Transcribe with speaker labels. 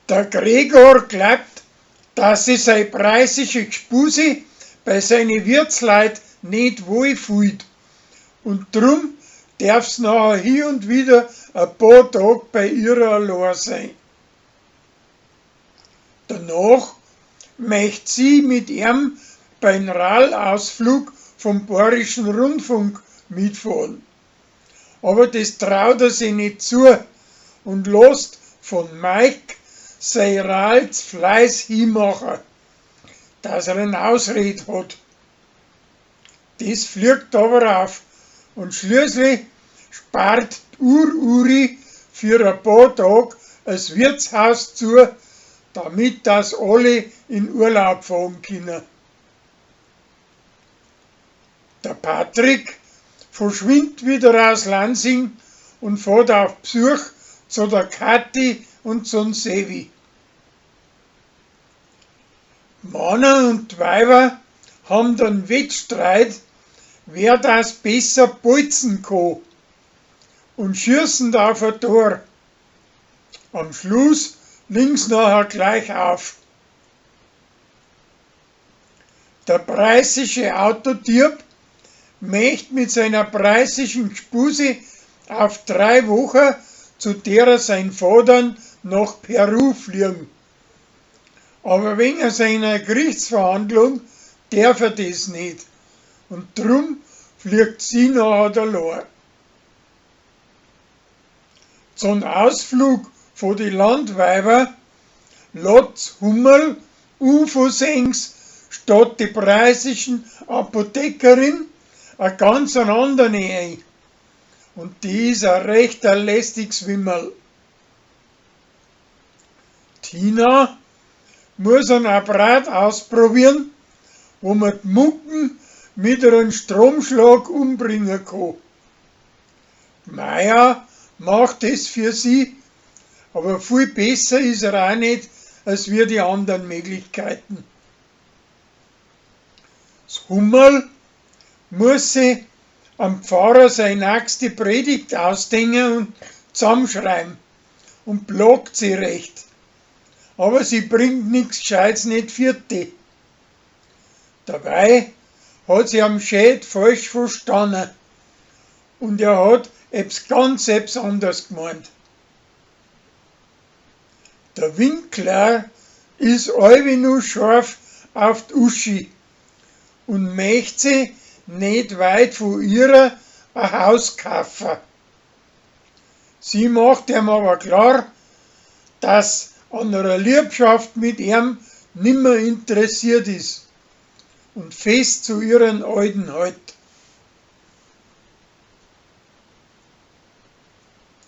Speaker 1: Der Gregor glaubt, dass si sei preißische Gspusi bei seine Wirtsleit ned wohl fühlt und drum derf's nachher hi und wieder a paar Tag bei ihrer alloa sein. Danach mecht sie mit eam beim Radausflug vom Bayerischen Rundfunk mitfahren. Aber des traut er si ned zu und lasst von Mike sei Rad z'Fleiß himacha, dass er en Ausred hat. Des fliegt aber auf und schließlich sperrt d'Ur-Uri für a paar Tag as Wirtshaus zu, damit dass alle in Urlaub fahren kinna. Der Patrick verschwindt wieder aus Lansing und fährt auf Besuch zu der Kathi und zum Sevi. Männer und Weiber haben dann Wettstreit, wer das besser bolzen kann, und schießen auf ein Tor. Am Schluss liegen's nachher gleich auf. Der preißische Autodieb mecht mit seiner preißischen Gspusi auf 3 Wochen zu derer sein Vatern nach Peru fliegen. Aber wegen seiner Gerichtsverhandlung darf er des ned und drum fliegt sie nachher alloa. Zum Ausflug vo die Landweiber ladt's Hummerl unversehens statt die preißischen Apothekerin a ganz an anderne ein. Und die is a recht a lästigs Wimmerl. Tina muss an Apparat ausprobieren, wo man d'Mucken mit einem Stromschlag umbringen kann. Maja macht es für sie, aber viel besser ist er auch nicht als wir die anderen Möglichkeiten. Das Hummerl muss sich am Pfarrer seine nächste Predigt ausdenken und zusammenschreiben und plagt sie recht. Aber sie bringt nix Gescheites nicht vierte. Dabei hat sie am Schäd falsch verstanden und er hat ebs ganz ebs anders gemeint. Der Winkler is allwi nu scharf auf d'Uschi und mecht sie ned weit von ihrer a Haus kaufen. Sie macht ihm aber klar, dass an einer Liebschaft mit ihm nimmer interessiert is und fest zu ihren Alten hält.